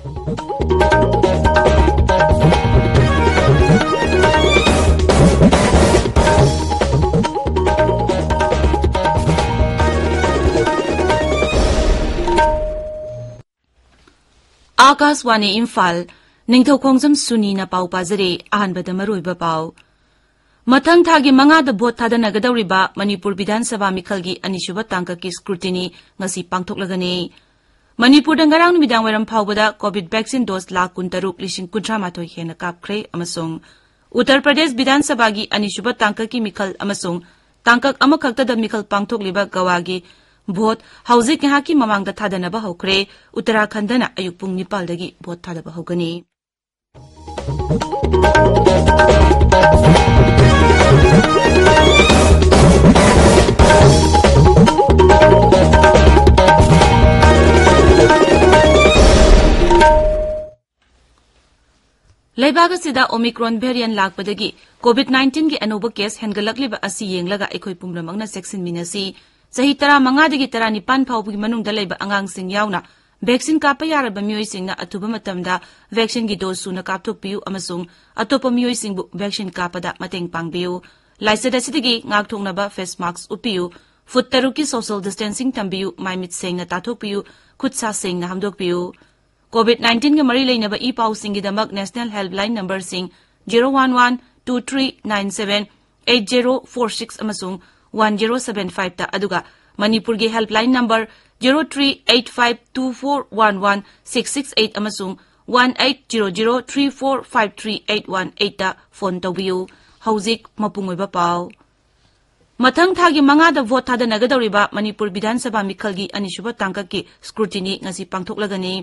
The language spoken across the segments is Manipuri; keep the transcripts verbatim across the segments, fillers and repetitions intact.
ꯑꯥꯀꯥꯁꯋꯥꯅꯤ ꯏꯝꯐꯥꯜ, ꯅꯤꯡꯊꯧꯈꯣꯡꯖꯝ ꯁꯨꯅꯤꯅ ꯄꯥꯎ ꯄꯥꯖꯔꯤ꯫ ꯑꯍꯥꯟꯕꯗ ꯃꯔꯨꯑꯣꯏꯕ ꯄꯥꯎ꯫ ꯃꯊꯪ ꯊꯥꯒꯤ ꯃꯉꯥꯗ ꯚꯣꯠ ꯊꯥꯗꯅꯒꯗꯧꯔꯤꯕ ꯃꯅꯤꯄꯨꯔ ꯕꯤꯙꯥꯟ ꯁꯚꯥ ꯃꯤꯈꯜꯒꯤ ꯑꯅꯤꯁꯨꯕ ꯇꯥꯡꯀꯛꯀꯤ ꯁ꯭ꯀ꯭ꯔꯨꯇꯤꯅꯤ ꯉꯁꯤ ꯄꯥꯡꯊꯣꯛꯂꯒꯅꯤ꯫ ꯃꯅꯤꯄꯨꯔꯗ ꯉꯔꯥꯡ ꯅꯨꯃꯤꯗꯥꯡ ꯋꯥꯏꯔꯝ ꯐꯥꯎꯕꯗ ꯀꯣꯚꯤꯗ ꯚꯦꯛꯁꯤꯟ ꯗꯣꯁ ꯂꯥꯈ ꯀꯨꯟꯇꯔꯨꯛ ꯂꯤꯁꯤꯡ ꯀꯨꯟꯊ꯭ꯔꯥ ꯃꯥꯊꯣꯏ ꯍꯦꯟꯅ ꯀꯥꯞꯈ꯭ꯔꯦ ꯑꯃꯁꯨꯡ ꯎꯠꯇꯔ ꯄ꯭ꯔꯗꯦꯁ ꯕꯤꯙꯥꯟ ꯁꯚꯥꯒꯤ ꯑꯅꯤꯁꯨꯕ ꯇꯥꯡꯀꯛꯀꯤ ꯃꯤꯈꯜ ꯑꯃꯁꯨꯡ ꯇꯥꯡꯀꯛ ꯑꯃꯈꯛꯇꯗ ꯃꯤꯈꯜ ꯄꯥꯡꯊꯣꯛꯂꯤꯕ ꯒꯋꯥꯒꯤ ꯚꯣꯠ ꯍꯧꯖꯤꯛ ꯉꯥꯏꯍꯥꯛꯀꯤ ꯃꯃꯥꯡꯗ ꯊꯥꯗꯅꯕ ꯍꯧꯈ꯭ꯔꯦ꯫ ꯎꯠꯇꯔꯥꯈꯟꯗꯅ ꯑꯌꯨꯛ ꯄꯨꯡ ꯅꯤꯄꯥꯜꯗꯒꯤ ꯚꯣꯠ ꯊꯥꯗꯕ ꯍꯧꯒꯅꯤ꯫ ꯂꯩꯕꯥꯛ ꯑꯁꯤꯗ ꯑꯣꯃꯤꯀ꯭ꯔꯣꯟ ꯚꯦꯔꯤꯌꯟ ꯂꯥꯛꯄꯗꯒꯤ ꯀꯣꯚꯤꯗ ꯅꯥꯏꯟꯇꯤꯟꯒꯤ ꯑꯅꯧꯕ ꯀꯦꯁ ꯍꯦꯟꯒꯠꯂꯛꯂꯤꯕ ꯑꯁꯤ ꯌꯦꯡꯂꯒ ꯑꯩꯈꯣꯏ ꯄꯨꯝꯅꯃꯛꯅ ꯆꯦꯛꯁꯤꯟꯃꯤꯟꯅꯁꯤ꯫ ꯆꯍꯤ ꯇꯔꯥꯃꯉꯥꯗꯒꯤ ꯇꯔꯥꯅꯤꯄꯥꯟ ꯐꯥꯎꯕꯒꯤ ꯃꯅꯨꯡꯗ ꯂꯩꯕ ꯑꯉꯥꯡꯁꯤꯡ ꯌꯥꯎꯅ ꯚꯦꯛꯁꯤꯟ ꯀꯥꯞꯄ ꯌꯥꯔꯕ ꯃꯤꯑꯣꯏꯁꯤꯡꯅ ꯑꯊꯨꯕ ꯃꯇꯝꯗ ꯚꯦꯛꯁꯤꯟꯒꯤ ꯗꯣꯁ ꯁꯨꯅ ꯀꯥꯞꯊꯣꯛꯄꯤꯌꯨ ꯑꯃꯁꯨꯡ ꯑꯇꯣꯞꯄ ꯃꯤꯑꯣꯏꯁꯤꯡꯕꯨ ꯚꯦꯛꯁꯤꯟ ꯀꯥꯞꯄꯗ ꯃꯇꯦꯡ ꯄꯥꯡꯕꯤꯌꯨ꯫ ꯂꯥꯏꯆꯠ ꯑꯁꯤꯗꯒꯤ ꯉꯥꯛꯊꯣꯛꯅꯕ ꯐꯦꯁ ꯃꯥꯁꯛ ꯎꯞꯄꯤꯌꯨ, ꯐꯨꯠ ꯇꯔꯨꯛꯀꯤ ꯁꯣꯁꯤꯌꯦꯜ ꯗꯤꯁꯇꯦꯟꯁꯤꯡ ꯊꯝꯕꯤꯌꯨ, ꯃꯥꯏ ꯃꯤꯠ ꯁꯦꯡꯅ ꯇꯥꯊꯣꯛꯄꯤꯌꯨ, ꯈꯨꯠ ꯁꯥ ꯁꯦꯡꯅ ꯍꯥꯝꯗꯣꯛꯄꯤꯌꯨ꯫ ꯀꯣꯚꯤꯗ ꯅꯥꯏꯟꯇꯤꯟꯒ ꯃꯔꯤ ꯂꯩꯅꯕ ꯏ ꯄꯥꯎꯁꯤꯡꯒꯤꯗꯃꯛ ꯅꯦꯁꯅꯦꯜ ꯍꯦꯜꯞꯂꯥꯏꯟ ꯅꯝꯕꯔꯁꯤꯡ zero one one two three nine seven eight zero four six ꯑꯃꯁꯨꯡ ꯋꯥꯟ ꯖꯤꯔꯣ ꯁꯚꯦꯟ ꯐꯥꯏꯚꯇ, ꯑꯗꯨꯒ ꯃꯅꯤꯄꯨꯔꯒꯤ helpline number zero three eight five two four one one six six eight ꯑꯃꯁꯨꯡ one eight zero zero three four five three eight one ꯑꯩꯠꯇ ꯐꯣꯟ ꯇꯧꯕꯤꯌꯨ꯫ ꯍꯧꯖꯤꯛ ꯃꯄꯨꯡ ꯑꯣꯏꯕ ꯄꯥꯎ꯫ ꯃꯊꯪ ꯊꯥꯒꯤ ꯃꯉꯥꯗ ꯚꯣꯠ ꯊꯥꯗꯅꯒꯗꯧꯔꯤꯕ ꯃꯅꯤꯄꯨꯔ ꯕꯤꯙꯥꯟ ꯁꯚꯥ ꯃꯤꯈꯜꯒꯤ ꯑꯅꯤꯁꯨꯕ ꯇꯥꯡꯀꯛꯀꯤ ꯁ꯭ꯀ꯭ꯔꯨꯇꯤꯅꯤ ꯉꯁꯤ ꯄꯥꯡꯊꯣꯛꯂꯒꯅꯤ꯫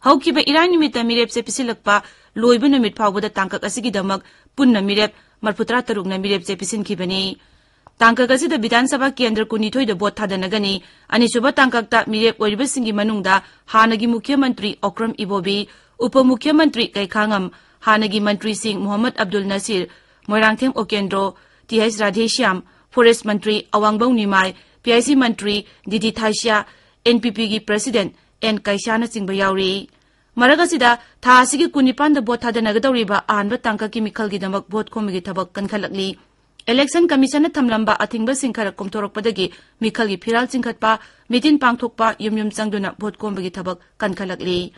ꯍꯧꯈꯤꯕ ꯏꯔꯥꯏ ꯅꯨꯃꯤꯠꯇ ꯃꯤꯔꯦꯞꯁꯦ ꯄꯤꯁꯤꯜꯂꯛꯄ ꯂꯣꯏꯕ ꯅꯨꯃꯤꯠ ꯐꯥꯎꯕꯗ ꯇꯥꯡꯀꯛ ꯑꯁꯤꯒꯤꯗꯃꯛ ꯄꯨꯟꯅ ꯃꯤꯔꯦꯞ ꯃꯔꯐꯨꯇꯔꯥ ꯇꯔꯨꯛꯅ ꯃꯤꯔꯦꯞꯁꯦ ꯄꯤꯁꯤꯟꯈꯤꯕꯅꯤ꯫ ꯇꯥꯡꯀꯛ ꯑꯁꯤꯗ ꯕꯤꯙꯥꯟ ꯁꯚꯥ ꯀꯦꯟꯗ꯭ꯔ ꯀꯨꯟꯅꯤꯊꯣꯏꯗ ꯚꯣꯠ ꯊꯥꯗꯅꯒꯅꯤ꯫ ꯑꯅꯤꯁꯨꯕ ꯇꯥꯡꯀꯛꯇ ꯃꯤꯔꯦꯞ ꯑꯣꯏꯔꯤꯕꯁꯤꯡꯒꯤ ꯃꯅꯨꯡꯗ ꯍꯥꯟꯅꯒꯤ ꯃꯨꯈ꯭ꯌ ꯃꯟꯇ꯭ꯔꯤ ꯑꯣꯀ꯭ꯔꯝ ꯏꯕꯣꯕꯤ, ꯎꯄ ꯃꯨꯈ꯭ꯌ ꯃꯟꯇ꯭ꯔꯤ ꯀꯩꯈꯥꯉꯝ, ꯍꯥꯟꯅꯒꯤ ꯃꯟꯇ꯭ꯔꯤꯁꯤꯡ Mohammad Abdul Nasir, Moirangthem Okendro, T H Radheshyam, forest ꯃꯟꯇ꯭ꯔꯤ ꯑꯋꯥꯡꯕꯧ ꯅꯤꯃꯥꯏ, P I C Mantri ꯗꯤꯗꯤ ꯊꯥꯏꯁ꯭ꯌꯥ, N P ꯄꯤꯒꯤ ꯄ꯭ꯔꯁꯤꯗꯦꯟꯠ ꯑꯦꯟ ꯀꯩꯁꯥꯅꯆꯤꯡꯕ ꯌꯥꯎꯔꯤ꯫ ꯃꯔꯛ ꯑꯁꯤꯗ, ꯊꯥ ꯑꯁꯤꯒꯤ ꯀꯨꯟꯅꯤꯄꯥꯟꯗ ꯚꯣꯠ ꯊꯥꯗꯅꯒꯗꯧꯔꯤꯕ ꯑꯍꯥꯟꯕ ꯇꯥꯡꯀꯛꯀꯤ ꯃꯤꯈꯜꯒꯤꯗꯃꯛ ꯚꯣꯠ ꯈꯣꯝꯕꯒꯤ ꯊꯕꯛ ꯀꯟꯈꯠꯂꯛꯂꯤ꯫ ꯏꯂꯦꯛꯁꯟ ꯀꯃꯤꯁꯟꯅ ꯊꯝꯂꯝꯕ ꯑꯊꯤꯡꯕꯁꯤꯡ ꯈꯔ ꯀꯣꯝꯊꯣꯔꯛꯄꯗꯒꯤ ꯃꯤꯈꯜꯒꯤ ꯐꯤꯔꯥꯜ ꯆꯤꯡꯈꯠꯄ, ꯃꯤꯇꯤꯟ ꯄꯥꯡꯊꯣꯛꯄ, ꯌꯨꯝ ꯌꯨꯝ ꯆꯪꯗꯨꯅ ꯚꯣꯠ ꯈꯣꯝꯕꯒꯤ ꯊꯕꯛ ꯀꯟꯈꯠꯂꯛꯂꯤ꯫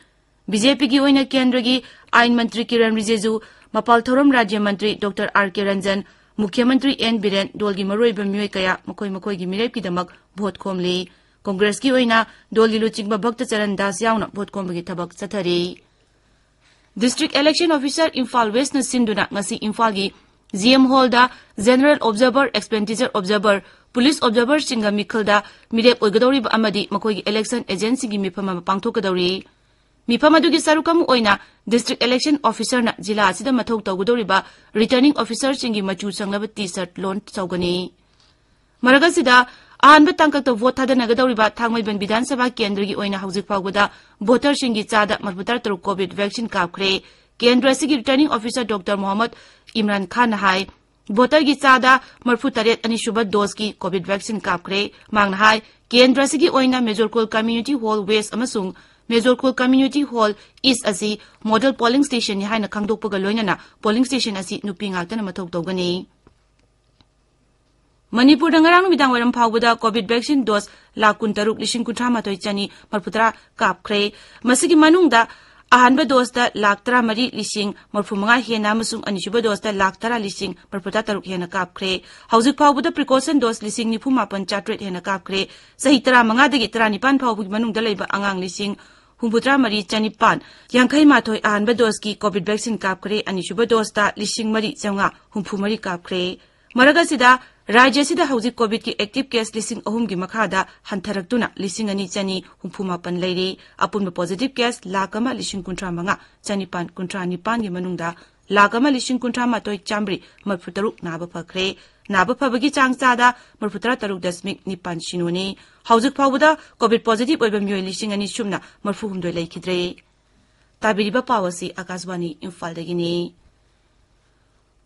ꯕꯤ ꯖꯦ ꯄꯤꯒꯤ ꯑꯣꯏꯅ ꯀꯦꯟꯗ꯭ꯔꯒꯤ ꯑꯥꯏꯟ ꯃꯟꯇ꯭ꯔꯤ ꯀꯤꯔꯟ ꯔꯤꯖꯤꯖꯨ, ꯃꯄꯥꯜ ꯊꯧꯔꯝ ꯔꯥꯖ꯭ꯌ ꯃꯟꯇ꯭ꯔꯤ ꯗꯣꯛꯇꯔ ꯑꯥꯔ ꯀꯦ ꯔꯟꯖꯟ, ꯃꯨꯈ꯭ꯌ ꯃꯟꯇ꯭ꯔꯤ ꯑꯦꯟ ꯕꯤꯔꯦꯟ, ꯗꯣꯜꯒꯤ ꯃꯔꯨꯑꯣꯏꯕ ꯃꯤꯑꯣꯏ ꯀꯌꯥ ꯃꯈꯣꯏ ꯃꯈꯣꯏꯒꯤ ꯃꯤꯔꯦꯞꯀꯤꯗꯃꯛ ꯚꯣꯠ ꯈꯣꯝꯂꯤ꯫ ꯀꯣꯡꯒ꯭ꯔꯦꯁꯀꯤ ꯑꯣꯏꯅ ꯗꯣꯜꯒꯤ ꯂꯨꯆꯤꯡꯕ ꯚꯛꯇ ꯆꯔꯟ ꯗꯥꯁ ꯌꯥꯎꯅ ꯚꯣꯠ ꯈꯣꯝꯕꯒꯤ ꯊꯕꯛ ꯆꯠꯊꯔꯤ꯫ District Election Officer ꯏꯝꯐꯥꯜ ꯋꯦꯁꯅ ꯁꯤꯟꯗꯨꯅ ꯉꯁꯤ ꯏꯝꯐꯥꯜꯒꯤ ꯖꯤ ꯑꯦꯝ ꯍꯣꯜꯗ General Observer, Expenditure Observer, Police Observerꯁꯤꯡꯒ ꯃꯤꯈꯜꯗ ꯃꯤꯔꯦꯞ ꯑꯣꯏꯒꯗꯧꯔꯤꯕ ꯑꯃꯗꯤ ꯃꯈꯣꯏꯒꯤ ꯏꯂꯦꯛꯁꯟ ꯑꯦꯖꯦꯟꯠꯁꯤꯡꯒꯤ ꯃꯤꯐꯝ ꯑꯃ ꯄꯥꯡꯊꯣꯛꯀꯗꯧꯔꯤ꯫ ꯃꯤꯐꯝ ꯑꯗꯨꯒꯤ ꯁꯔꯨꯛ ꯑꯃ ꯑꯣꯏꯅ District Election Officerꯅ ꯖꯤꯂꯥ ꯑꯁꯤꯗ ꯃꯊꯧ ꯇꯧꯒꯗꯧꯔꯤꯕ Returning Officerꯁꯤꯡꯒꯤ ꯃꯆꯨ ꯁꯪꯂꯕ T-shirt launch ꯇꯧꯒꯅꯤ꯫ ꯃꯔꯛ ꯑꯁꯤꯗ, ꯑꯍꯥꯟꯕ ꯇꯥꯡꯀꯛꯇ ꯚꯣꯠ ꯊꯥꯗꯅꯒꯗꯧꯔꯤꯕ ꯊꯥꯡꯃꯩꯕꯟ ꯕꯤꯙꯥꯟ ꯁꯚꯥ ꯀꯦꯟꯗ꯭ꯔꯒꯤ ꯑꯣꯏꯅ ꯍꯧꯖꯤꯛ ꯐꯥꯎꯕꯗ ꯚꯣꯇꯔꯁꯤꯡꯒꯤ ꯆꯥꯗ ꯃꯔꯤꯐꯨ ꯇꯔꯥ ꯇꯔꯨꯛ COVID vaccine ꯀꯥꯞꯈ꯭ꯔꯦ꯫ ꯀꯦꯟꯗ꯭ꯔ ꯑꯁꯤꯒꯤ Returning Officer doctor Mohammad Imran ꯈꯥꯟꯅ ꯍꯥꯏ, ꯚꯣꯇꯔꯒꯤ ꯆꯥꯗ ꯃꯔꯤꯐꯨ ꯇꯔꯦꯠ ꯑꯅꯤꯁꯨꯕ ꯗꯣꯁꯀꯤ COVID vaccine ꯀꯥꯞꯈ꯭ꯔꯦ꯫ ꯃꯍꯥꯛꯅ ꯍꯥꯏ, ꯀꯦꯟꯗ꯭ꯔ ꯑꯁꯤꯒꯤ ꯑꯣꯏꯅ ꯃꯦꯖꯣꯔ ꯈꯨꯜ Community Hall West ꯑꯃꯁꯨꯡ ꯃꯦꯖꯣꯔ ꯈꯨꯜ Community Hall East ꯑꯁꯤ Model Polling Stationꯅꯤ ꯍꯥꯏꯅ ꯈꯪꯗꯣꯛꯄꯒ ꯂꯣꯏꯅꯅ polling station ꯑꯁꯤ ꯅꯨꯄꯤ ꯉꯥꯛꯇꯅ ꯃꯊꯧ ꯇꯧꯒꯅꯤ꯫ ꯃꯅꯤꯄꯨꯔꯗ ꯉꯔꯥꯡ ꯅꯨꯃꯤꯗꯥꯡ ꯋꯥꯏꯔꯝ ꯐꯥꯎꯕꯗ COVID vaccine dose ꯂꯥꯈ ꯀꯨꯟꯇꯔꯨꯛ ꯂꯤꯁꯤꯡ ꯀꯨꯟꯊ꯭ꯔꯥ ꯃꯥꯊꯣꯏ ꯆꯅꯤ ꯃꯔꯤꯐꯨ ꯇꯔꯥ ꯀꯥꯞꯈ꯭ꯔꯦ꯫ ꯃꯁꯤꯒꯤ ꯃꯅꯨꯡꯗ ꯑꯍꯥꯟꯕ doseꯇ ꯂꯥꯈ ꯇꯔꯥꯃꯔꯤ ꯂꯤꯁꯤꯡ ꯃꯔꯤꯐꯨ ꯃꯉꯥ ꯍꯦꯟꯅ ꯑꯃꯁꯨꯡ ꯑꯅꯤꯁꯨꯕ doseꯇ ꯂꯥꯈ ꯇꯔꯥ ꯂꯤꯁꯤꯡ ꯃꯔꯤꯐꯨ ꯇꯔꯥ ꯇꯔꯨꯛ ꯍꯦꯟꯅ ꯀꯥꯞꯈ꯭ꯔꯦ꯫ ꯍꯧꯖꯤꯛ ꯐꯥꯎꯕꯗ precaution dose ꯂꯤꯁꯤꯡ ꯅꯤꯐꯨ ꯃꯥꯄꯟ ꯆꯥꯇ꯭ꯔꯦꯠ ꯍꯦꯟꯅ ꯀꯥꯞꯈ꯭ꯔꯦ꯫ ꯆꯍꯤ ꯇꯔꯥꯃꯉꯥꯗꯒꯤ ꯇꯔꯥꯅꯤꯄꯥꯟ ꯐꯥꯎꯕꯒꯤ ꯃꯅꯨꯡꯗ ꯂꯩꯕ ꯑꯉꯥꯡ ꯂꯤꯁꯤꯡ ꯍꯨꯝꯐꯨꯇꯔꯥ ꯃꯔꯤ ꯆꯅꯤꯄꯥꯟ ꯌꯥꯡꯈꯩ ꯃꯥꯊꯣꯏ ꯑꯍꯥꯟꯕ doseꯀꯤ COVID vaccine ꯀꯥꯞꯈ꯭ꯔꯦ꯫ ꯑꯅꯤꯁꯨꯕ doseꯇ ꯂꯤꯁꯤꯡ ꯃꯔꯤ ꯆꯥꯝꯃꯉꯥ ꯍꯨꯝꯐꯨ ꯃꯔꯤ ꯀꯥꯞꯈ꯭ꯔꯦ꯫ ꯃꯔꯛ ꯑꯁꯤꯗ, ꯔꯥꯖ꯭ꯌ ꯑꯁꯤꯗ ꯍꯧꯖꯤꯛ COVIDꯀꯤ active case ꯂꯤꯁꯤꯡ ꯑꯍꯨꯝꯒꯤ ꯃꯈꯥꯗ ꯍꯟꯊꯔꯛꯇꯨꯅ ꯂꯤꯁꯤꯡ ꯑꯅꯤ ꯆꯅꯤ ꯍꯨꯝꯐꯨ ꯃꯥꯄꯟ ꯂꯩꯔꯤ꯫ ꯑꯄꯨꯟꯕ positive case ꯂꯥꯈ ꯑꯃ ꯂꯤꯁꯤꯡ ꯀꯨꯟꯊ꯭ꯔꯥ ꯃꯉꯥ ꯆꯅꯤꯄꯥꯟ ꯀꯨꯟꯊ꯭ꯔꯥ ꯅꯤꯄꯥꯟꯒꯤ ꯃꯅꯨꯡꯗ ꯂꯥꯈ ꯑꯃ ꯂꯤꯁꯤꯡ ꯀꯨꯟꯊ꯭ꯔꯥ ꯃꯥꯊꯣꯏ ꯆꯥꯝꯃꯔꯤ ꯃꯔꯤꯐꯨ ꯇꯔꯨꯛ ꯅꯥꯕ ꯐꯈ꯭ꯔꯦ꯫ ꯅꯥꯕ ꯐꯕꯒꯤ ꯆꯥꯡ ꯆꯥꯗ ꯃꯔꯤꯐꯨ ꯇꯔꯥ ꯇꯔꯨꯛ ꯗꯁꯃꯤꯛ ꯅꯤꯄꯥꯟ ꯁꯤꯅꯣꯅꯤ꯫ ꯍꯧꯖꯤꯛ ꯐꯥꯎꯕꯗ COVID positive ꯑꯣꯏꯕ ꯃꯤꯑꯣꯏ ꯂꯤꯁꯤꯡ ꯑꯅꯤ ꯁꯨꯞꯅ ꯃꯔꯤꯐꯨ ꯍꯨꯝꯗꯣꯏ ꯂꯩꯈꯤꯗ꯭ꯔꯦ꯫ ꯇꯥꯕꯤꯔꯤꯕ ꯄꯥꯎ ꯑꯁꯤ ꯑꯥꯀꯥꯁꯕꯥꯅꯤ ꯏꯝꯐꯥꯜꯗꯒꯤꯅꯤ꯫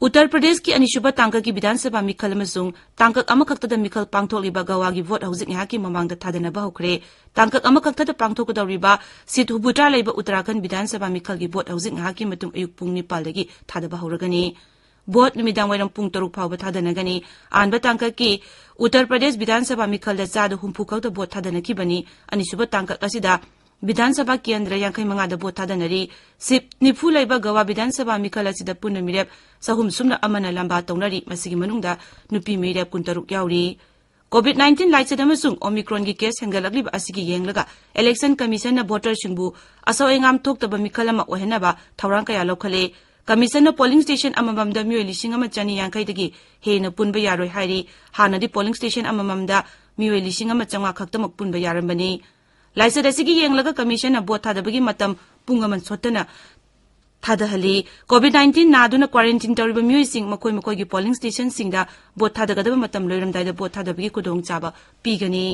ꯎꯠꯇꯔ ꯄ꯭ꯔꯗꯦꯁꯀꯤ ꯑꯅꯤꯁꯨꯕ ꯇꯥꯡꯀꯛꯀꯤ ꯕꯤꯙꯥꯟ ꯁꯚꯥ ꯃꯤꯈꯜ ꯑꯃꯁꯨꯡ ꯇꯥꯡꯀꯛ ꯑꯃꯈꯛꯇꯗ ꯃꯤꯈꯜ ꯄꯥꯡꯊꯣꯛꯂꯤꯕ ꯒꯋꯥꯒꯤ ꯚꯣꯠ ꯍꯧꯖꯤꯛ ꯉꯥꯏꯍꯥꯛꯀꯤ ꯃꯃꯥꯡꯗ ꯊꯥꯗꯅꯕ ꯍꯧꯈ꯭ꯔꯦ꯫ ꯇꯥꯡꯀꯛ ꯑꯃꯈꯛꯇꯗ ꯄꯥꯡꯊꯣꯛꯀꯗꯧꯔꯤꯕ ꯁꯤꯠ ꯍꯨꯝꯐꯨꯇꯔꯥ ꯂꯩꯕ ꯎꯠꯇꯔꯥꯈꯟꯗ ꯕꯤꯙꯥꯟ ꯁꯚꯥ ꯃꯤꯈꯜꯒꯤ ꯚꯣꯠ ꯍꯧꯖꯤꯛ ꯉꯥꯏꯍꯥꯛꯀꯤ ꯃꯇꯨꯡ ꯑꯌꯨꯛ ꯄꯨꯡ ꯅꯤꯄꯥꯜꯗꯒꯤ ꯊꯥꯗꯕ ꯍꯧꯔꯒꯅꯤ꯫ ꯚꯣꯠ ꯅꯨꯃꯤꯗꯥꯡ ꯋꯥꯏꯔꯝ ꯄꯨꯡ ꯇꯔꯨꯛ ꯐꯥꯎꯕ ꯊꯥꯗꯅꯒꯅꯤ꯫ ꯑꯍꯥꯟꯕ ꯇꯥꯡꯀꯛꯀꯤ ꯎꯠꯇꯔ ꯄ꯭ꯔꯗꯦꯁ ꯕꯤꯙꯥꯟ ꯁꯚꯥ ꯃꯤꯈꯜꯗ ꯆꯥꯗ ꯍꯨꯝꯐꯨ ꯈꯛꯇ ꯚꯣꯠ ꯊꯥꯗꯅꯈꯤꯕꯅꯤ꯫ ꯑꯅꯤꯁꯨꯕ ꯇꯥꯡꯀꯛ ꯑꯁꯤꯗ ꯕꯤꯙꯥꯟ ꯁꯚꯥ ꯀꯦꯟꯗ꯭ꯔ ꯌꯥꯡꯈꯩ ꯃꯉꯥꯗ ꯚꯣꯠ ꯊꯥꯗꯅꯔꯤ꯫ ꯁꯤꯠ ꯅꯤꯐꯨ ꯂꯩꯕ ꯒꯋꯥ ꯕꯤꯙꯥꯟ ꯁꯚꯥ ꯃꯤꯈꯜ ꯑꯁꯤꯗ ꯄꯨꯟꯅ ꯃꯤꯔꯦꯞ ꯆꯍꯨꯝ ꯁꯨꯞꯅ ꯑꯃꯅ ꯂꯝꯕꯥ ꯇꯧꯅꯔꯤ꯫ ꯃꯁꯤꯒꯤ ꯃꯅꯨꯡꯗ ꯅꯨꯄꯤ ꯃꯤꯔꯦꯞ ꯀꯨꯟꯇꯔꯨꯛ ꯌꯥꯎꯔꯤ꯫ ꯀꯣꯚꯤꯗ ꯅꯥꯏꯟꯇꯤꯟ ꯂꯥꯏꯆꯠ ꯑꯃꯁꯨꯡ ꯑꯣꯃꯤꯀ꯭ꯔꯣꯟꯒꯤ ꯀꯦꯁ ꯍꯦꯟꯒꯠꯂꯛꯂꯤꯕ ꯑꯁꯤꯒꯤ ꯌꯦꯡꯂꯒ ꯏꯂꯦꯛꯁꯟ ꯀꯃꯤꯁꯟꯅ ꯚꯣꯇꯔꯁꯤꯡꯕꯨ ꯑꯁꯣꯛ ꯑꯉꯥꯝ ꯊꯣꯛꯇꯕ ꯃꯤꯈꯜ ꯑꯃ ꯑꯣꯏꯍꯟꯅꯕ ꯊꯧꯔꯥꯡ ꯀꯌꯥ ꯂꯧꯈꯠꯂꯦ꯫ ꯀꯃꯤꯁꯟꯅ ꯄꯣꯂꯤꯡ ꯁ꯭ꯇꯦꯁꯟ ꯑꯃꯃꯝꯗ ꯃꯤꯑꯣꯏ ꯂꯤꯁꯤꯡ ꯑꯃ ꯆꯅꯤ ꯌꯥꯡꯈꯩꯗꯒꯤ ꯍꯦꯟꯅ ꯄꯨꯟꯕ ꯌꯥꯔꯣꯏ ꯍꯥꯏꯔꯤ꯫ ꯍꯥꯟꯅꯗꯤ ꯄꯣꯂꯤꯡ ꯁ꯭ꯇꯦꯁꯟ ꯑꯃꯃꯝꯗ ꯃꯤꯑꯣꯏ ꯂꯤꯁꯤꯡ ꯑꯃ ꯆꯥꯝꯃꯉꯥ ꯈꯛꯇꯃꯛ ꯄꯨꯟꯕ ꯌꯥꯔꯝꯕꯅꯤ꯫ ꯂꯥꯏꯆꯠ ꯑꯁꯤꯒꯤ ꯌꯦꯡꯂꯒ ꯀꯃꯤꯁꯟꯅ ꯚꯣꯠ ꯊꯥꯗꯕꯒꯤ ꯃꯇꯝ ꯄꯨꯡ ꯑꯃ ꯁꯣꯠꯇꯅ ꯊꯥꯗꯍꯜꯂꯤ꯫ ꯀꯣꯚꯤꯗ ꯅꯥꯏꯟꯇꯤꯟ ꯅꯥꯗꯨꯅ ꯀ꯭ꯋꯥꯔꯦꯟꯇꯤꯟ ꯇꯧꯔꯤꯕ ꯃꯤꯑꯣꯏꯁꯤꯡ ꯃꯈꯣꯏ ꯃꯈꯣꯏꯒꯤ ꯄꯣꯂꯤꯡ ꯁ꯭ꯇꯦꯁꯟꯁꯤꯡꯗ ꯚꯣꯠ ꯊꯥꯗꯒꯗꯕ ꯃꯇꯝ ꯂꯣꯏꯔꯝꯗꯥꯏꯗ ꯚꯣꯠ ꯊꯥꯗꯕꯒꯤ ꯈꯨꯗꯣꯡꯆꯥꯕ ꯄꯤꯒꯅꯤ꯫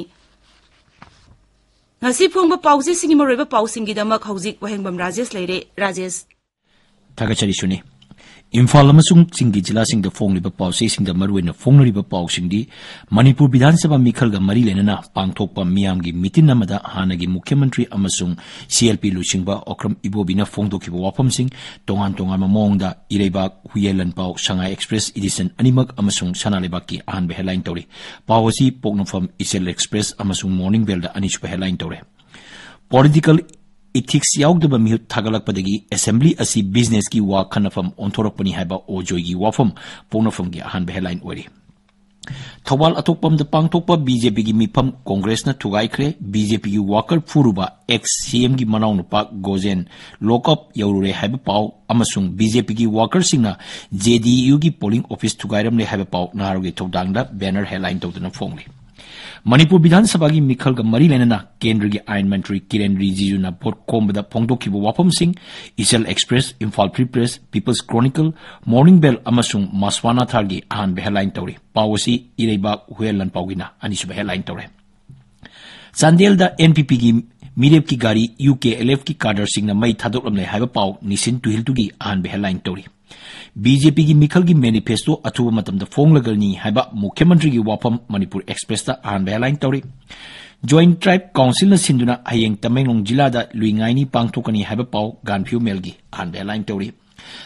ꯉꯁꯤ ꯐꯣꯡꯕ ꯄꯥꯎꯆꯦꯁꯤꯡꯒꯤ ꯃꯔꯨꯑꯣꯏꯕ ꯄꯥꯎꯁꯤꯡꯒꯤꯗꯃꯛ ꯍꯧꯖꯤꯛ ꯋꯥꯍꯦꯡꯕꯝ ꯔꯥꯖꯦꯁ ꯂꯩꯔꯦ꯫ ꯔꯥꯖꯦꯁ꯫ ꯊꯥꯒꯠꯆꯔꯤ ꯁꯨꯅꯤ꯫ ꯏꯝꯐꯥꯜ ꯑꯃꯁꯨꯡ ꯆꯤꯡꯒꯤ ꯖꯤꯂꯥꯁꯤꯡꯗ ꯐꯣꯡꯂꯤꯕ ꯄꯥꯎꯆꯦꯁꯤꯡꯗ ꯃꯔꯨꯑꯣꯏꯅ ꯐꯣꯡꯅꯔꯤꯕ ꯄꯥꯎꯁꯤꯡꯗꯤ ꯃꯅꯤꯄꯨꯔ ꯕꯤꯙꯥꯟ ꯁꯚꯥ ꯃꯤꯈꯜꯒ ꯃꯔꯤ ꯂꯩꯅꯅ ꯄꯥꯡꯊꯣꯛꯄ ꯃꯤꯌꯥꯝꯒꯤ ꯃꯤꯇꯤꯟ ꯑꯃꯗ ꯍꯥꯟꯅꯒꯤ ꯃꯨꯈ꯭ꯌ ꯃꯟꯇ꯭ꯔꯤ ꯑꯃꯁꯨꯡ ꯁꯤ ꯑꯦꯜ ꯄꯤ ꯂꯨꯆꯤꯡꯕ ꯑꯣꯀ꯭ꯔꯝ ꯏꯕꯣꯕꯤꯅ ꯐꯣꯡꯗꯣꯛꯈꯤꯕ ꯋꯥꯐꯝꯁꯤꯡ ꯇꯣꯉꯥꯟ ꯇꯣꯉꯥꯟꯕ ꯃꯑꯣꯡꯗ ꯏꯔꯩꯕꯥꯛ, ꯍꯨꯏꯌꯦꯟ ꯂꯟꯄꯥꯎ, ꯁꯉꯥꯏ ꯑꯦꯛꯁꯄ꯭ꯔꯦꯁ ꯏꯗꯤꯁꯟ ꯑꯅꯤꯃꯛ ꯑꯃꯁꯨꯡ ꯁꯅꯥ ꯂꯩꯕꯥꯛꯀꯤ ꯑꯍꯥꯟꯕ ꯍꯦꯗꯂꯥꯏꯟ ꯇꯧꯔꯤ꯫ ꯄꯥꯎ ꯑꯁꯤ ꯄꯣꯛꯅꯐꯝ, ꯏꯆꯦꯜ ꯑꯦꯛꯁꯄ꯭ꯔꯦꯁ ꯑꯃꯁꯨꯡ ꯃꯣꯔꯅꯤꯡ ꯕꯦꯜꯗ ꯑꯅꯤꯁꯨꯕ ꯍꯦꯗꯂꯥꯏꯟ ꯇꯧꯔꯦ꯫ ꯄꯣꯂꯤꯇꯤꯀꯦꯜ ꯏꯊꯤꯛꯁ ꯌꯥꯎꯗꯕ ꯃꯤꯍꯨꯠ ꯊꯥꯒꯠꯂꯛꯄꯗꯒꯤ ꯑꯦꯁꯦꯝꯕ꯭ꯂꯤ ꯑꯁꯤ ꯕꯤꯖꯤꯅꯦꯁꯀꯤ ꯋꯥ ꯈꯟꯅꯐꯝ ꯑꯣꯟꯊꯣꯔꯛꯄꯅꯤ ꯍꯥꯏꯕ ꯑꯣꯖꯣꯏꯒꯤ ꯋꯥꯐꯝ ꯄꯣꯛꯅꯐꯝꯒꯤ ꯑꯍꯥꯟꯕ ꯍꯦꯗꯂꯥꯏꯟ ꯑꯣꯏꯔꯤ꯫ ꯊꯧꯕꯥꯜ ꯑꯇꯣꯛꯄꯝꯗ ꯄꯥꯡꯊꯣꯛꯄ ꯕꯤ ꯖꯦ ꯄꯤꯒꯤ ꯃꯤꯐꯝ ꯀꯣꯡꯒ꯭ꯔꯦꯁꯅ ꯊꯨꯒꯥꯏꯈ꯭ꯔꯦ꯫ ꯕꯤ ꯖꯦ ꯄꯤꯒꯤ ꯋꯥꯀꯔ ꯐꯨꯔꯨꯕ ꯑꯦꯛꯁ ꯁꯤ ꯑꯦꯝꯒꯤ ꯃꯅꯥꯎꯅꯨꯄꯥ ꯒꯣꯖꯦꯟ ꯂꯣꯛ ꯑꯞ ꯌꯧꯔꯨꯔꯦ ꯍꯥꯏꯕ ꯄꯥꯎ ꯑꯃꯁꯨꯡ ꯕꯤ ꯖꯦ ꯄꯤꯒꯤ ꯋꯥꯀꯔꯁꯤꯡꯅ ꯖꯦ ꯗꯤ ꯌꯨꯒꯤ ꯄꯣꯂꯤꯡ ꯑꯣꯐꯤꯁ ꯊꯨꯒꯥꯏꯔꯝꯂꯦ ꯍꯥꯏꯕ ꯄꯥꯎ ꯅꯍꯥꯔꯣꯜꯒꯤ ꯊꯧꯗꯥꯡꯗ ꯕꯦꯅꯔ ꯍꯦꯗꯂꯥꯏꯟ ꯇꯧꯗꯨꯅ ꯐꯣꯡꯂꯤ꯫ ꯃꯅꯤꯄꯨꯔ ꯕꯤꯙꯥꯟ ꯁꯚꯥꯒꯤ ꯃꯤꯈꯜꯒ ꯃꯔꯤ ꯂꯩꯅꯅ ꯀꯦꯟꯗ꯭ꯔꯒꯤ ꯑꯥꯏꯟ ꯃꯟꯇ꯭ꯔꯤ ꯀꯤꯔꯦꯟ ꯔꯤꯖꯤꯖꯨꯅ ꯚꯣꯠ ꯈꯣꯝꯕꯗ ꯐꯣꯡꯗꯣꯛꯈꯤꯕ ꯋꯥꯐꯝꯁꯤꯡ Ichel Express, Imphal Free Press, People's Chronicle, Morning Bell ꯑꯃꯁꯨꯡ ꯃꯁꯋꯥꯅꯥꯊꯥꯔꯒꯤ ꯑꯍꯥꯟꯕ ꯍꯦꯗꯂꯥꯏꯟ ꯇꯧꯔꯤ꯫ ꯄꯥꯎ ꯑꯁꯤ ꯏꯔꯩꯕꯥꯛ, ꯍꯨꯌꯦꯟ ꯂꯟꯄꯥꯎꯒꯤꯅ ꯑꯅꯤꯁꯨꯕ ꯍꯦꯗꯂꯥꯏꯟ ꯇꯧꯔꯦ꯫ ꯆꯥꯟꯗꯦꯜꯗ ꯑꯦꯟ ꯄꯤ ꯄꯤꯒꯤ ꯃꯤꯔꯦꯞꯀꯤ ꯒꯥꯔꯤ ꯌꯨ ꯀꯦ ꯑꯦꯜ ꯑꯦꯐꯀꯤ ꯀꯥꯗꯔꯁꯤꯡꯅ ꯃꯩ ꯊꯥꯗꯣꯛꯂꯝꯂꯦ ꯍꯥꯏꯕ ꯄꯥꯎ ꯅꯤꯁꯤꯟ ꯇꯨꯍꯤꯜꯇꯨꯒꯤ ꯑꯍꯥꯟꯕ ꯍꯦꯗꯂꯥꯏꯟ ꯇꯧꯔꯤ꯫ ꯕꯤ ꯖꯦ ꯄꯤꯒꯤ ꯃꯤꯈꯜꯒꯤ ꯃꯦꯅꯤꯐꯦꯁꯇꯣ ꯑꯊꯨꯕ ꯃꯇꯝꯗ ꯐꯣꯡꯂꯒꯅꯤ ꯍꯥꯏꯕ ꯃꯨꯈ꯭ꯌ ꯃꯟꯇ꯭ꯔꯤꯒꯤ ꯋꯥꯐꯝ ꯃꯅꯤꯄꯨꯔ ꯑꯦꯛꯁꯄ꯭ꯔꯦꯁꯇ ꯑꯍꯥꯟꯕ ꯍꯦꯗꯂꯥꯏꯟ ꯇꯧꯔꯤ꯫ ꯖꯣꯏꯟꯠ ꯇ꯭ꯔꯥꯏꯕ ꯀꯥꯎꯟꯁꯤꯜꯅ ꯁꯤꯟꯗꯨꯅ ꯍꯌꯦꯡ ꯇꯃꯦꯡꯂꯣꯡ ꯖꯤꯂꯥꯗ ꯂꯨꯏꯉꯥꯏꯅꯤ ꯄꯥꯡꯊꯣꯛꯀꯅꯤ ꯍꯥꯏꯕ ꯄꯥꯎ ꯒꯥꯟꯐꯤꯌꯨ ꯃꯦꯜꯒꯤ ꯑꯍꯥꯟꯕ ꯍꯦꯗꯂꯥꯏꯟ ꯇꯧꯔꯤ꯫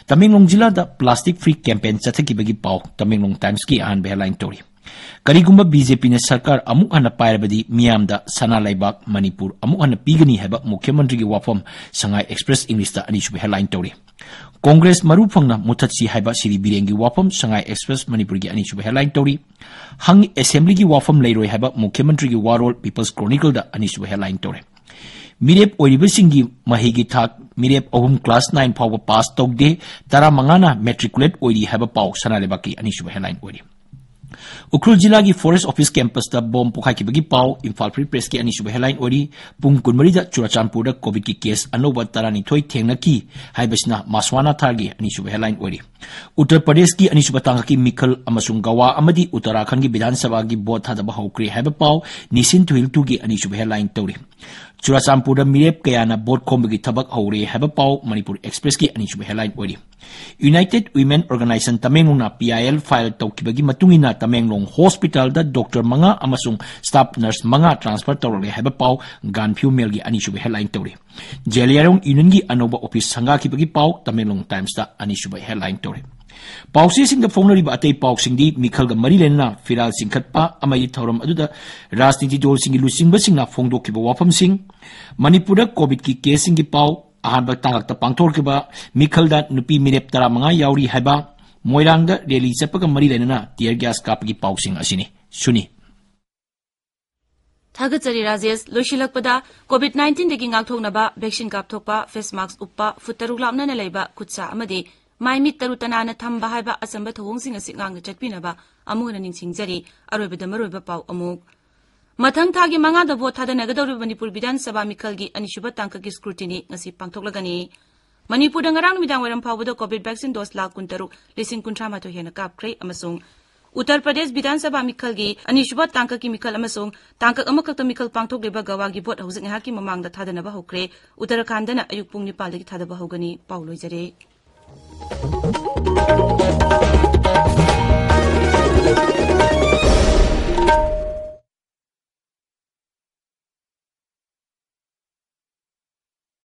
ꯇꯃꯦꯡꯂꯣꯡ ꯖꯤꯂꯥꯗ ꯄ꯭ꯂꯥꯁꯇꯤꯛ ꯐ꯭ꯔꯤ ꯀꯦꯝꯄꯦꯟ ꯆꯠꯊꯈꯤꯕꯒꯤ ꯄꯥꯎ ꯇꯃꯦꯡꯂꯣꯡ ꯇꯥꯏꯝꯁꯀꯤ ꯑꯍꯥꯟꯕ ꯍꯦꯗꯂꯥꯏꯟ ꯇꯧꯔꯤ꯫ ꯀꯔꯤꯒꯨꯝꯕ ꯕꯤ ꯖꯦ ꯄꯤꯅ ꯁꯔꯀꯥꯔ ꯑꯃꯨꯛ ꯍꯟꯅ ꯄꯥꯏꯔꯕꯗꯤ ꯃꯤꯌꯥꯝꯗ ꯁꯅꯥ ꯂꯩꯕꯥꯛ ꯃꯅꯤꯄꯨꯔ ꯑꯃꯨꯛ ꯍꯟꯅ ꯄꯤꯒꯅꯤ ꯍꯥꯏꯕ ꯃꯨꯈ꯭ꯌ ꯃꯟꯇ꯭ꯔꯤꯒꯤ ꯋꯥꯐꯝ ꯁꯉꯥꯏ ꯑꯦꯛꯁꯄ꯭ꯔꯦꯁ ꯏꯪꯂꯤꯁꯇ ꯑꯅꯤꯁꯨꯕ ꯍꯦꯗꯂꯥꯏꯟ ꯇꯧꯔꯤ꯫ ꯀꯣꯡꯒ꯭ꯔꯦꯁ ꯃꯔꯨ ꯐꯪꯅ ꯃꯨꯊꯠꯁꯤ ꯍꯥꯏꯕ ꯁꯤꯔꯤ ꯕꯤꯔꯦꯟꯒꯤ ꯋꯥꯐꯝ ꯁꯉꯥꯏ ꯑꯦꯛꯁꯄ꯭ꯔꯦꯁ ꯃꯅꯤꯄꯨꯔꯒꯤ ꯑꯅꯤꯁꯨꯕ ꯍꯦꯗꯂꯥꯏꯟ ꯇꯧꯔꯤ꯫ ꯍꯪ ꯑꯦꯁꯦꯝꯕ꯭ꯂꯤꯒꯤ ꯋꯥꯐꯝ ꯂꯩꯔꯣꯏ ꯍꯥꯏꯕ ꯃꯨꯈ꯭ꯌ ꯃꯟꯇ꯭ꯔꯤꯒꯤ ꯋꯥꯔꯣꯜ ꯄꯤꯄꯜꯁ ꯀ꯭ꯔꯣꯅꯤꯀꯜꯗ ꯑꯅꯤꯁꯨꯕ ꯍꯦꯗꯂꯥꯏꯟ ꯇꯧꯔꯦ꯫ ꯃꯤꯔꯦꯞ ꯑꯣꯏꯔꯤꯕꯁꯤꯡꯒꯤ ꯃꯍꯩꯒꯤ ꯊꯥꯛ ꯃꯤꯔꯦꯞ ꯑꯍꯨꯝ ꯀ꯭ꯂꯥꯁ ꯅꯥꯏꯟ ꯐꯥꯎꯕ ꯄꯥꯁ ꯇꯧꯗꯦ, ꯇꯔꯥꯃꯉꯥꯅ ꯃꯦꯇ꯭ꯔꯤꯀꯨꯂꯦꯠ ꯑꯣꯏꯔꯤ ꯍꯥꯏꯕ ꯄꯥꯎ ꯁꯅꯥ ꯂꯩꯕꯥꯛꯀꯤ ꯑꯅꯤꯁꯨꯕ ꯍꯦꯗꯂꯥꯏꯟ ꯑꯣꯏꯔꯤ꯫ ꯎꯈ꯭ꯔꯨꯜ ꯖꯤꯂꯥꯒꯤ ꯐꯣꯔꯦꯁ ꯑꯣꯐꯤꯁ ꯀꯦꯝꯄꯁꯇ ꯕꯣꯝ ꯄꯣꯈꯥꯏꯈꯤꯕꯒꯤ ꯄꯥꯎ ꯏꯝꯐꯥꯜ ꯐ꯭ꯔꯤ ꯄ꯭ꯔꯦꯁꯀꯤ ꯑꯅꯤꯁꯨꯕ ꯍꯦꯗꯂꯥꯏꯟ ꯑꯣꯏꯔꯤ꯫ ꯄꯨꯡ ꯀꯨꯟꯃꯔꯤꯗ ꯆꯨꯔꯆꯥꯟꯄꯨꯔꯗ ꯀꯣꯚꯤꯗꯀꯤ ꯀꯦꯁ ꯑꯅꯧꯕ ꯇꯔꯥꯅꯤꯊꯣꯏ ꯊꯦꯡꯅꯈꯤ ꯍꯥꯏꯕꯁꯤꯅ ꯃꯥꯁꯋꯥꯅꯥ ꯊꯥꯔꯒꯤ ꯑꯅꯤꯁꯨꯕ ꯍꯦꯗꯂꯥꯏꯟ ꯑꯣꯏꯔꯤ꯫ ꯎꯠꯇꯔ ꯄ꯭ꯔꯗꯦꯁꯀꯤ ꯑꯅꯤꯁꯨꯕ ꯇꯥꯡꯀꯛꯀꯤ ꯃꯤꯈꯜ ꯑꯃꯁꯨꯡ ꯒꯋꯥ ꯑꯃꯗꯤ ꯎꯠꯇꯔꯥꯈꯟꯗꯒꯤ ꯕꯤꯙꯥꯟ ꯁꯚꯥꯒꯤ ꯚꯣꯠ ꯊꯥꯗꯕ ꯍꯧꯈ꯭ꯔꯦ ꯍꯥꯏꯕ ꯄꯥꯎ ꯅꯤꯁꯤꯟ ꯊꯨꯍꯤꯜꯇꯨꯒꯤ ꯑꯅꯤꯁꯨꯕ ꯍꯦꯗꯂꯥꯏꯟ ꯇꯧꯔꯤ꯫ ꯆꯨꯔꯆꯥꯟꯄꯨꯔꯗ ꯃꯤꯔꯦꯞ ꯀꯌꯥꯅ ꯚꯣꯠ ꯈꯣꯝꯕꯒꯤ ꯊꯕꯛ ꯍꯧꯔꯦ ꯍꯥꯏꯕ ꯄꯥꯎ ꯃꯅꯤꯄꯨꯔ ꯑꯦꯛꯁꯄ꯭ꯔꯦꯁꯀꯤ ꯑꯅꯤꯁꯨꯕ ꯍꯦꯗꯂꯥꯏꯟ ꯑꯣꯏꯔꯤ꯫ ꯌꯨꯅꯥꯏꯇꯦꯗ ꯋꯤꯃꯦꯟ ꯑꯣꯔꯒꯅꯥꯏꯖꯦꯁꯟ ꯇꯃꯦꯡꯂꯣꯡꯅ ꯄꯤ ꯑꯥꯏ ꯑꯦꯜ ꯐꯥꯏꯜ ꯇꯧꯈꯤꯕꯒꯤ ꯃꯇꯨꯡ ꯏꯟꯅ ꯇꯃꯦꯡꯂꯣꯡ ꯍꯣꯁꯄꯤꯇꯥꯜꯗ ꯗꯣꯛꯇꯔ ꯃꯉꯥ ꯑꯃꯁꯨꯡ ꯁ꯭ꯇꯥꯐ ꯅꯔꯁ ꯃꯉꯥ ꯇ꯭ꯔꯥꯟꯁꯐꯔ ꯇꯧꯔꯛꯂꯦ ꯍꯥꯏꯕ ꯄꯥꯎ ꯒꯥꯟꯐꯤꯌꯨ ꯃꯦꯜꯒꯤ ꯑꯅꯤꯁꯨꯕ ꯍꯦꯗꯂꯥꯏꯟ ꯇꯧꯔꯤ꯫ ꯖꯦꯂꯤꯌꯥꯡꯔꯣꯡ ꯌꯨꯅꯤꯌꯟꯒꯤ ꯑꯅꯧꯕ ꯑꯣꯐꯤꯁ ꯁꯪꯒꯥꯈꯤꯕꯒꯤ ꯄꯥꯎ ꯇꯃꯦꯡꯂꯣꯡ ꯇꯥꯏꯝꯁꯇ ꯑꯅꯤꯁꯨꯕ ꯍꯦꯗꯂꯥꯏꯟ ꯇꯧꯔꯤ꯫ ꯄꯥꯎꯆꯦꯁꯤꯡꯗ ꯐꯣꯡꯅꯔꯤꯕ ꯑꯇꯩ ꯄꯥꯎꯁꯤꯡꯗꯤ ꯃꯤꯈꯜꯒ ꯃꯔꯤ ꯂꯩꯅꯅ ꯐꯤꯔꯥꯜ ꯆꯤꯡꯈꯠꯄ ꯑꯃꯗꯤ ꯊꯧꯔꯝ ꯑꯗꯨꯗ ꯔꯥꯖꯅꯤꯇꯤ ꯗꯜꯁꯤꯡꯒꯤ ꯂꯨꯆꯤꯡꯕꯁꯤꯡꯅ ꯐꯣꯡꯗꯣꯛꯈꯤꯕ ꯋꯥꯐꯝꯁꯤꯡ, ꯃꯅꯤꯄꯨꯔꯗ ꯀꯣꯚꯤꯗꯀꯤ ꯀꯦꯁꯁꯤꯡꯒꯤ ꯄꯥꯎ, ꯑꯍꯥꯟꯕ ꯇꯥꯡꯀꯛꯇ ꯄꯥꯡꯊꯣꯛꯈꯤꯕ ꯃꯤꯈꯜꯗ ꯅꯨꯄꯤ ꯃꯤꯔꯦꯞ ꯇꯔꯥꯃꯉꯥ ꯌꯥꯎꯔꯤ ꯍꯥꯏꯕ, ꯃꯣꯏꯔꯥꯡꯗ ꯔꯦꯂꯤ ꯆꯠꯄꯒ ꯃꯔꯤ ꯂꯩꯅꯅ ꯇꯤꯌꯔ ꯒ꯭ꯌꯥꯁ ꯀꯥꯞꯄꯒꯤ ꯄꯥꯎꯁꯤꯡ ꯑꯁꯤꯅꯤ꯫ ꯁꯨꯅꯤ꯫ ꯊꯥꯒꯠꯆꯔꯤ ꯔꯥꯖꯦꯁ꯫ ꯂꯣꯏꯁꯤꯜꯂꯛꯄꯗ, ꯀꯣꯚꯤꯗ ꯅꯥꯏꯟꯇꯤꯟꯗꯒꯤ ꯉꯥꯛꯊꯣꯛꯅꯕ ꯚꯦꯛꯁꯤꯟ ꯀꯥꯞꯊꯣꯛꯄ, ꯐꯦꯁ ꯃꯥꯛꯁ ꯎꯞꯄ, ꯐꯨꯠ ꯇꯔꯨꯛ ꯂꯥꯞꯅꯅ ꯂꯩꯕ, ꯈꯨꯠ ꯁꯥ ꯑꯃꯗꯤ ꯃꯥꯏ ꯃꯤꯠ ꯇꯔꯨ ꯇꯅꯥꯟꯅ ꯊꯝꯕ ꯍꯥꯏꯕ ꯑꯆꯝꯕ ꯊꯧꯑꯣꯡꯁꯤꯡ ꯑꯁꯤ ꯉꯥꯛꯅ ꯆꯠꯄꯤꯅꯕ ꯑꯃꯨꯛ ꯍꯟꯅ ꯅꯤꯡꯁꯤꯡꯖꯔꯤ꯫ ꯑꯔꯣꯏꯕꯗ ꯃꯔꯨꯑꯣꯏꯕ ꯄꯥꯎ ꯑꯃꯨꯛ꯫ ꯃꯊꯪ ꯊꯥꯒꯤ ꯃꯉꯥꯗ ꯚꯣꯠ ꯊꯥꯗꯅꯒꯗꯧꯔꯤꯕ ꯃꯅꯤꯄꯨꯔ ꯕꯤꯙꯥꯟ ꯁꯚꯥ ꯃꯤꯈꯜꯒꯤ ꯑꯅꯤꯁꯨꯕ ꯇꯥꯡꯀꯛꯀꯤ ꯁ꯭ꯀ꯭ꯔꯨꯇꯤꯅꯤ ꯉꯁꯤ ꯄꯥꯡꯊꯣꯛꯂꯒꯅꯤ꯫ ꯃꯅꯤꯄꯨꯔꯗ ꯉꯔꯥꯡ ꯅꯨꯃꯤꯗꯥꯡ ꯋꯥꯏꯔꯝ ꯐꯥꯎꯕꯗ ꯀꯣꯚꯤꯗ ꯚꯦꯛꯁꯤꯟ ꯗꯣꯁ ꯂꯥꯈ ꯀꯨꯟꯇꯔꯨꯛ ꯂꯤꯁꯤꯡ ꯀꯨꯟꯊ꯭ꯔꯥ ꯃꯥꯊꯣꯏ ꯍꯦꯟꯅ ꯀꯥꯞꯈ꯭ꯔꯦ ꯑꯃꯁꯨꯡ ꯎꯠꯇꯔ ꯄ꯭ꯔꯗꯦꯁ ꯕꯤꯙꯥꯟ ꯁꯚꯥ ꯃꯤꯈꯜꯒꯤ ꯑꯅꯤꯁꯨꯕ ꯇꯥꯡꯀꯛꯀꯤ ꯃꯤꯈꯜ ꯑꯃꯁꯨꯡ ꯇꯥꯡꯀꯛ ꯑꯃꯈꯛꯇ ꯃꯤꯈꯜ ꯄꯥꯡꯊꯣꯛꯂꯤꯕ ꯒꯋꯥꯒꯤ ꯚꯣꯠ ꯍꯧꯖꯤꯛ ꯉꯥꯏꯍꯥꯛꯀꯤ ꯃꯃꯥꯡꯗ ꯊꯥꯗꯅꯕ ꯍꯧꯈ꯭ꯔꯦ꯫ ꯎꯠꯇꯔꯈꯥꯟꯗꯅ ꯑꯌꯨꯛ ꯄꯨꯡ ꯅꯤꯄꯥꯜꯗꯒꯤ ꯊꯥꯗꯕ ꯍꯧꯒꯅꯤ꯫ ꯄꯥꯎ ꯂꯣꯏꯖꯔꯦ꯫